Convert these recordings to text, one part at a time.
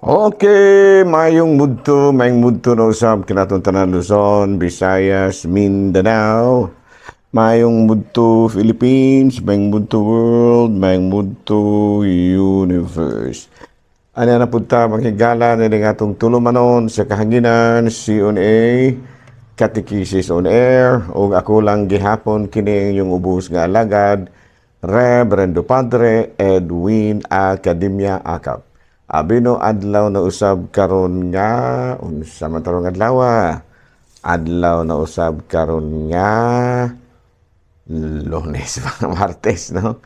Okay, mayong mudto na usab kinatong tanan Luzon, Visayas, Mindanao. Mayong mudto Philippines, mayong mudto world, mayong mudto universe. Ano na punta manghigala nining atong tulumanon sa kahanginan, CONA, Catechesis on Air, ug ako lang gihapon kini yung ubos nga alagad, Reverendo Padre Edwin Academia Acap. Abino adlaw na usab karon nga unsa man tarong adlaw? Adlaw na usab karon nga Lunes, Martes, no?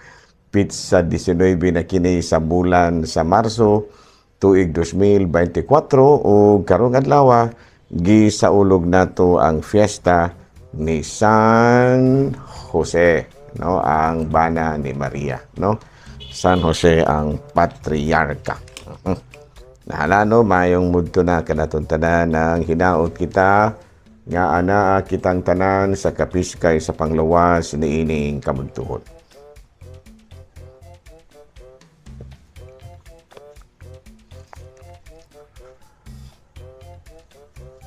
Pitsa 19 na kini sa bulan sa Marso tuig 2024 ug karong adlaw gisaulog nato ang fiesta ni San Jose, no, ang bana ni Maria, no? San Jose ang patriarka. Nahala, no, mayong mudto na kanatong tanan ng hinaot kita nga anaa kitang tanan sa kapiskay sa panglawas niining kamudtuhon.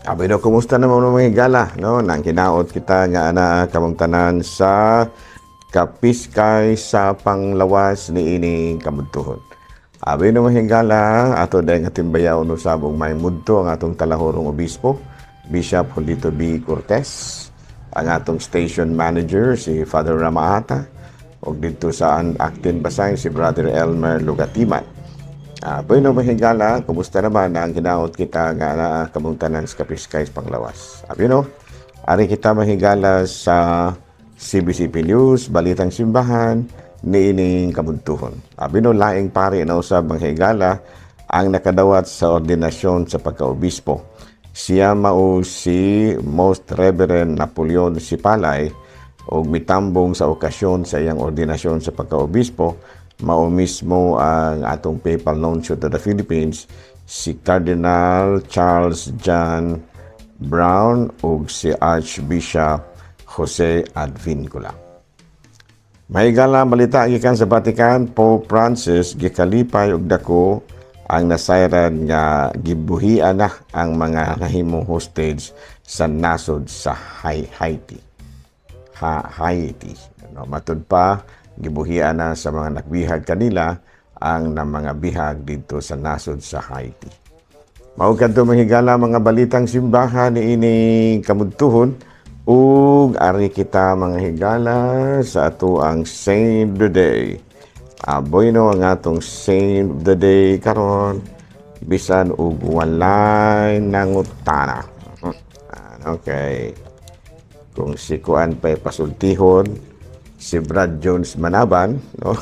Abi no, kumusta naman mga higala, no? Nang hinaot kita nga anaa kamong tanan sa kapiskay sa panglawas niining kamudtuhon. Abi no mga higala, ato dahil nga timbayaw no sabong may mudto ang atong talahorong obispo, Bishop Julito B. Cortez, ang atong station manager si Father Ramaata, ug dito sa Actin Basay si Brother Elmer Lugatiman. Bueno, mga higala, kumusta naman ang hinaot kita nga naa kamong tanan sa kapiskay sa panglawas. Abi no, ari kita mahigala sa CBCP News, Balitang Simbahan, niining kabuntuhon. Abi no, laing pari na usab mga higala ang nakadawat sa ordinasyon sa pagkaobispo. Siya mao si Most Reverend Napoleon Sipalay og mitambong sa okasyon sa iyang ordinasyon sa pagkaobispo, mao mismo ang atong Papal Nuncio to the Philippines, si Cardinal Charles John Brown ug si Archbishop Jose Advincula. Mahigala balita gikan sa Vatican, Pope Francis gikalipay og dako ang nasayran nga gibuhian na ang mga nahimong hostage sa nasod sa Haiti. Haiti. No, matud pa gibuhian na sa mga nagbihag kanila ang na mga bihag didto sa nasod sa Haiti. Mao kadto mga higala mga balitang simbahan niining kamudtuhon ug ari kita mga higala sa ato ang Saint of the Day. Bueno ang atong Saint of the Day karon bisan og walay nangutana. Okay. Kung si Kuan pa'y pasultihon, si Brad Jones Manaban, no?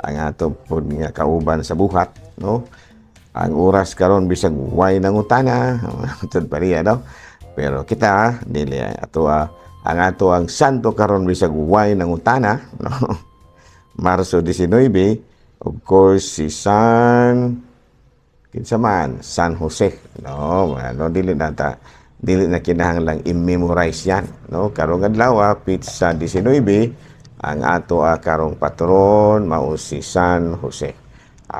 Ang atong pud nga kauban sa buhat, no? Ang oras karon bisag way nangutana, tud pa riya, no? Pero kita dili ato, ang ato ang santo karon bisag way nangutana, no? Marso 19, of course si San kinsa man, San Jose, no? Ano, dili na ta, dili na kinahanglang i-memorize yan, no? Karong adlaw, pitsa 19, ang ato karong patron mao si San Jose.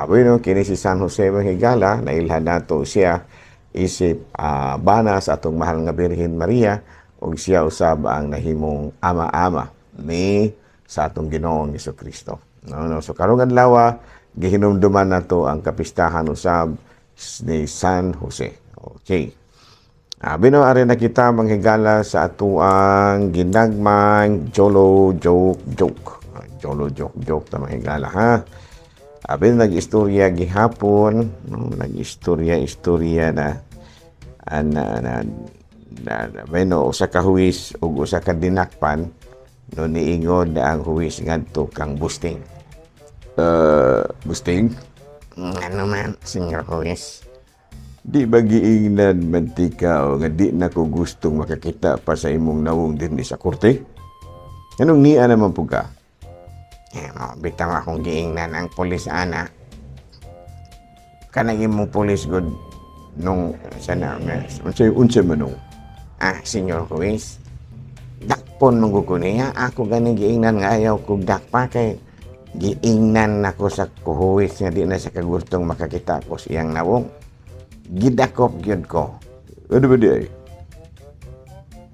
Bueno, kini si San Jose mga higala, nailhan nato siya isip bana sa atong mahal nga Birhen Maria, ug siya usab ang nahimong ama-ama ni sa atong Ginoong Hesukristo. No, no. So karong adlaw, gihinumduman nato ang kapistahan usab ni San Jose. Okay. Bino ari na kita manghigala sa atuang ginagmang Jolo Joke Joke. Jolo Joke Joke ta manghigala, ha. Abi nag-istorya gihapon, no, nag-istorya-istorya na ana na, na, na bueno, usa ka huwis ug usa ka dinakpan, no, niingon na ang huwis ngadto kang Busting. Busting? Ano man, Senyor Huwis? Di ba giingnan man tika o nga di na ko gustong makakita pa sa imong nawong dinhi sa korte? Anong niya naman po ka? Mo, bitaw akong giingnan ang pulis, ana. Kanang imong pulis gud nung sa na, Unsay, unsay man nung? Senyor Huwis, dakpon man gud ko niya. Ako gani giingnan nga ayaw kog dakpa kay Giingnan nako sa kuhuwis nga di na siya kagustong makakita ko sa iyang nawong. Gidakop gyud ko. Ano ba di ay?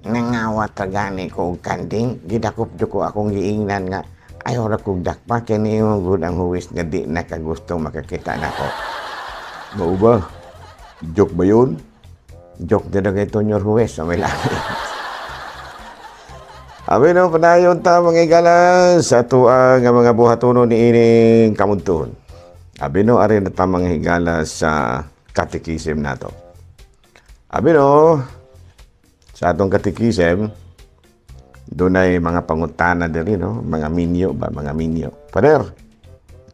Nangawat ra gani ko og kanding, gidakop jud ko akong giingnan nga ayaw ra kog dakpa kay niingon gud ang huwis nga di na kagustong makakita nako. Mao ba? Joke ba yun? Joke na kay Tonyor Huwes, may lahi. Abi no, padayon ta, mga higala, sa atoa nga mga buhatonon ni ining kamunton. Abi no, ari na ta, mga higala, sa katekisim nato. Abi no, sa atong katekisim, dunay mga pangutana diri, no, mga minyo ba, mga minyo. Pader,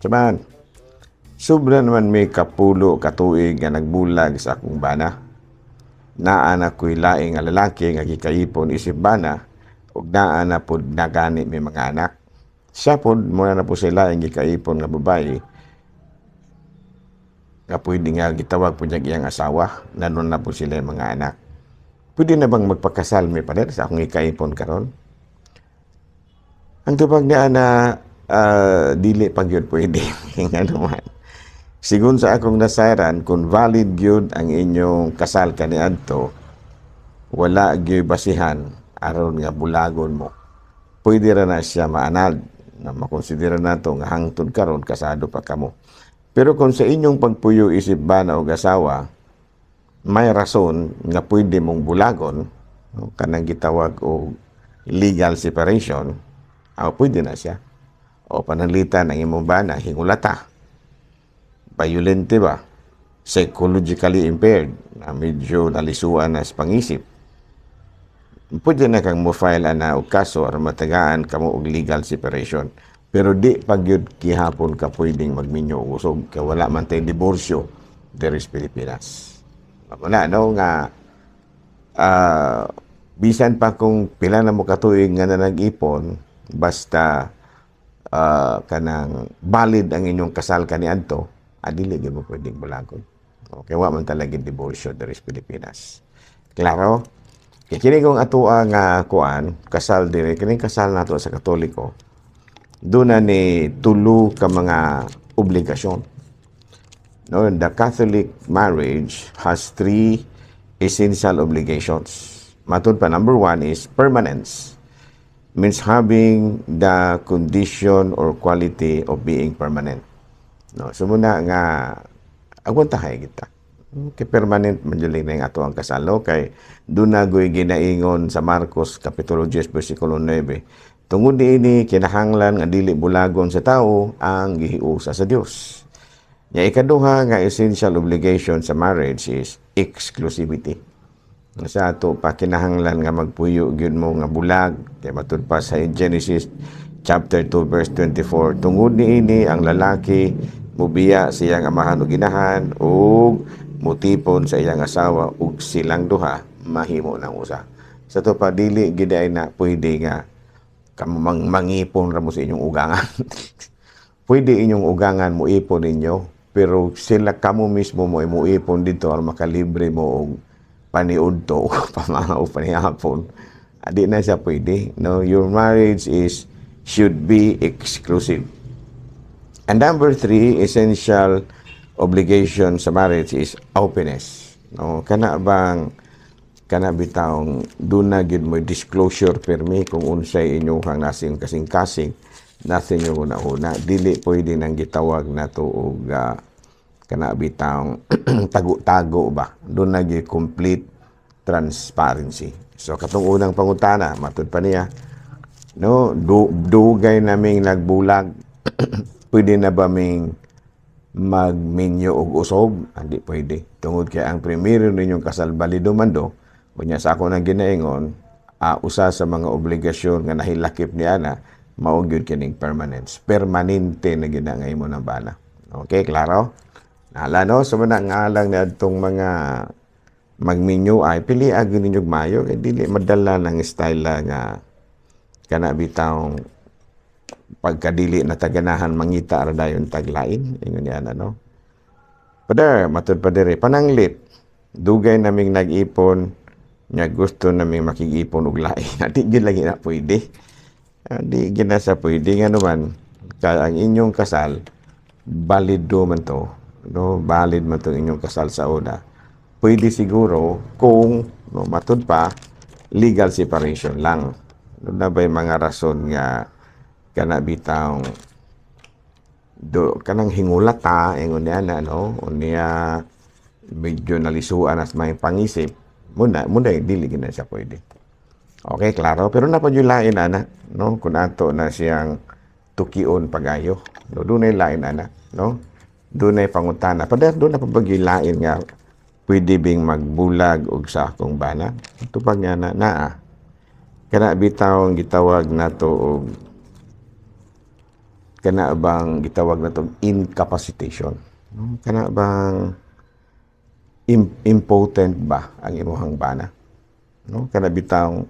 Tsaman, sobra naman may 10 katuig nga nagbulag sa akong bana. Naa na ko'y laing nga lalaki nga gikaipon isip bana, ug naa na pod nagani may mga anak. Siya pod muna na po sila ang gikaipon nga babae nga pwede nga gitawag po niya iyang asawa, nanon na po sila yung mga anak. Pwede na bang magpakasal mi, pader, sa akong gikaipon karon? Ang tubag niya na dili pa gyud pwede. Nga naman, sigun sa akong nasayran, kung valid gyud ang inyong kasal kaniadto, wala gyud basihan aron nga bulagon mo. Pwede ra na siya maanal na makonsidera nato nga hangtod karon kasado pa kamo. Pero kung sa inyong pagpuyo isip bana o asawa, may rason nga pwede mong bulagon, no, kanang gitawag og legal separation, pwede na siya. O pananglitan ang imong bana hingulata, violente ba, psychologically impaired, na medyo nalisuan na sa pangisip, pwede na kang mo-file ana og kaso aron matagaan kamo og legal separation. Pero di pag yun gihapon ka pwedeng magminyo og usog kay wala man tay diborsyo diri sa Pilipinas. Mao na, no, nga bisan pa kung pila na mo katuig nga na nag-ipon, basta kanang valid ang inyong kasal kaniadto, dili gyud mo pwedeng bulagon. Okay, wa man talaga diborsyo diri sa Pilipinas. Klaro? Kay kini kong atoa nga kuan, kasal diri, kining kasal nato sa Katoliko, doon na ni tulo ka mga obligasyon. No, the Catholic marriage has three essential obligations. Matud pa, number one is permanence. Means having the condition or quality of being permanent. No, so muna nga agwantahay kita. Kay permanent man jud na ato ang kasal, no? Kay doon na goy ginaingon sa Marcos Kapitulo 10 versikulo 9. Tungod niini kinahanglan nga dili bulagon sa tao ang gihiusa sa Dios. Nya ikaduha nga essential obligation sa marriage is exclusivity. Sa ato pa kinahanglan nga magpuyo gyud mo nga bulag kay matud pa sa Genesis chapter 2 verse 24, tungod niini ang lalaki mubiya sa iyang amahan ug inahan ug mutipon sa iyang asawa ug silang duha mahimo ng usa. Sa to pa dili gid ay na pwede nga kamo mangipon ra mo sa inyong ugangan. Pwede inyong ugangan mo ipon ninyo, pero sila kamo mismo mo muipon dito aron makalibre mo og paniudto o pamahaw panihapon. Di na siya pwede. No, your marriage is should be exclusive. And number three, essential obligation sa marriage is openness. No, kana bang kana bitawng duna gyud mo disclosure permi kung unsay inyong nasing kasing-kasing, nasa inyong una-una. Dili pwede nang gitawag nato og kana bitawng tago-tago ba. Duna gyud complete transparency. So katong unang pangutana, matud pa niya, no, dugay naming nagbulag, pwede na ba ming magminyo og usob? Hindi pwede. Tungod kay ang primero ninyong kasal balido man do, unya sa ako nang ginaingon, usa sa mga obligasyon nga nahilakip niya na mao gyud kining permanence. Permanente na gyud nga imo ng bana. Okay, klaro? Nala, no, so man nga lang ni adtong mga magminyo ay pili ag ninyo mayo kay dili madala ng style nga kana bitawng pagkadili na taganahan mangita ra dayon taglain ingon niya, no. Pader, matud pa diri, pananglit, dugay naming nag-ipon nya gusto naming makig-ipon og lain. Di gyud lagi na pwede. Di gyud na sa pwede nga naman Kay ang inyong kasal balido man to, no? Valid man tong inyong kasal sa una. Pwede siguro kung, no, matud pa legal separation lang. No, na ba'y mga rason nga kana bitang do kanang hingulata ingon niya na, no, unya medyo nalisuan as may pangisip muna muna, dili gid na siya pwede. Okay, klaro? Pero naa pa lain ana, no, kung ato na siyang tukion pagayo, no, dunay lain ana, no, dunay pangutana pader, doon na lain nga pwede bing magbulag og sa akong bana. Tupag nga na naa kana bitaw ang gitawag nato og kana bang gitawag nato incapacitation, no? Kana bang impotent ba ang imuhang bana, no? Kana bitaw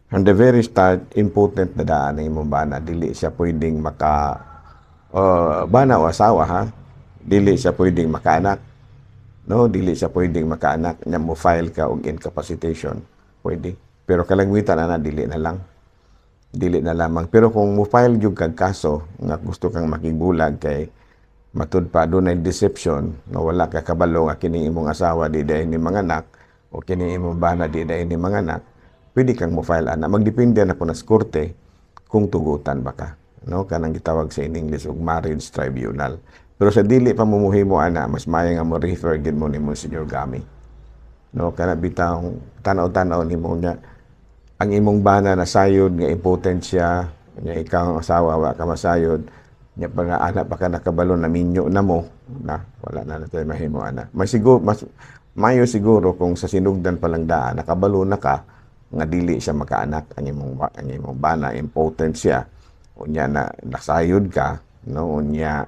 from the very start impotent na daan ang imong bana, dili siya pwedeng maka bana o asawa ha, dili siya pwedeng makaanak, no? Dili siya pwedeng makaanak nya mo file ka og incapacitation, pwede. Pero kalangwitan ana, dili na lang, dili na lamang. Pero kung mo file gyud kag kaso nga gusto kang makigbulag kay matud pa dunay deception, no, wala ka kabalo nga kini imong asawa di diay ni manganak o kini imong bana di diay ni manganak, pwede kang mo file ana. Magdepende na po na sa korte kung tugutan ba ka, no? Kanang gitawag sa in English og marriage tribunal. Pero sa dili pa mo muhimo ana, mas maayo nga mo refer gid mo ni Monsignor Gami, no? Kana bitaw tan-aw-tan-aw nimo nya ang imong bana nasayod nga impotent siya nya ikaw ang asawa wa ka masayod nya pa nga ana pa ka nakabalo na minyo na mo na, wala na natay mahimo ana. Mas siguro, mas mayo siguro kung sa sinugdan pa lang daan nakabalo na ka nga dili siya makaanak ang imong bana, impotent siya, unya na nasayod ka, no, unya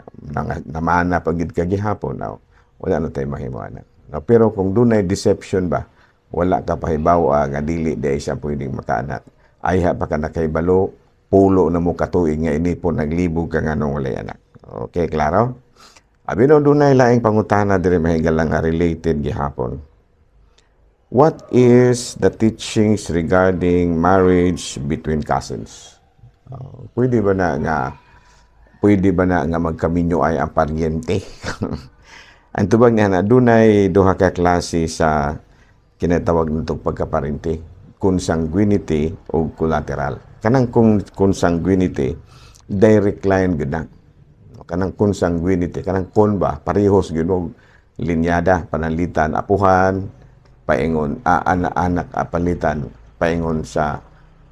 namana pa gid ka gihapon na, wala na tay mahimo ana, no? Pero kung dunay deception ba, wala ka pahibaw nga dili di siya pwedeng makaanak, ayha pa ka nakahibalo, pulo na mo katuig nga inipon, naglibog ka nganong walay anak. Okay, klaro? Abi no, dunay laing pangutana diri, mahigala, nga related gihapon. What is the teachings regarding marriage between cousins? Pwede ba na nga magkaminyo ay ang paryente? Ang tubag niya na dunay duha ka klase sa kinatawag nitong pagkaparente, consanguinity o collateral. Kanang kung consanguinity, direct line gud na. Kanang consanguinity, kanang con ba, parehos gyud og linyada, pananglitan apuhan, paingon anak, palitan paingon sa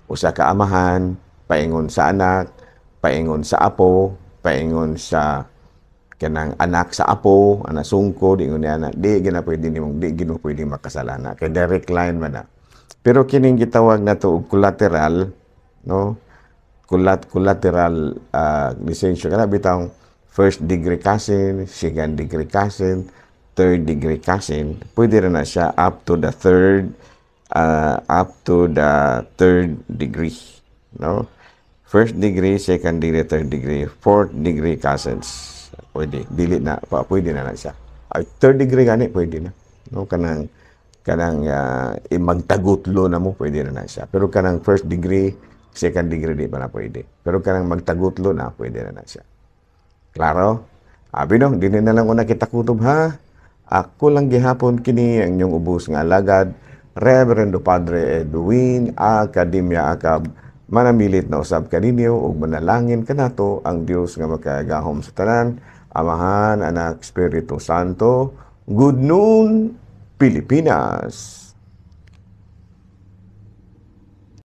usa ka amahan, paingon sa anak, paingon sa apo, paingon sa kanang anak sa apo, anak sungkod, ingon niya na, di gina pwede nimong, di gina pwede makasalana. Kay direct line man na. Pero kining gitawag na to og collateral, no? Collateral lisensya kana bitang first degree cousin, second degree cousin, third degree cousin, pwede rin na siya up to the third degree, no? First degree, second degree, third degree, fourth degree cousins. Pwede, dili na pa, pwede na na siya. Ay, third degree gani pwede na. No, kanang magtagutlo na mo, pwede na na siya. Pero kanang first degree, second degree, di pa na pwede. Pero kanang magtagutlo na, pwede na na siya. Klaro? Abi no, dili na lang una kita kutob ha. Ako lang gihapon kini ang inyong ubos nga alagad, Reverendo Padre Edwin Academia Acab. Manamilit na usab kaninyo ug manalangin kanato ang Dios nga makagahom sa tanan, Amahan, Anak, Espiritu Santo. Good noon, Pilipinas.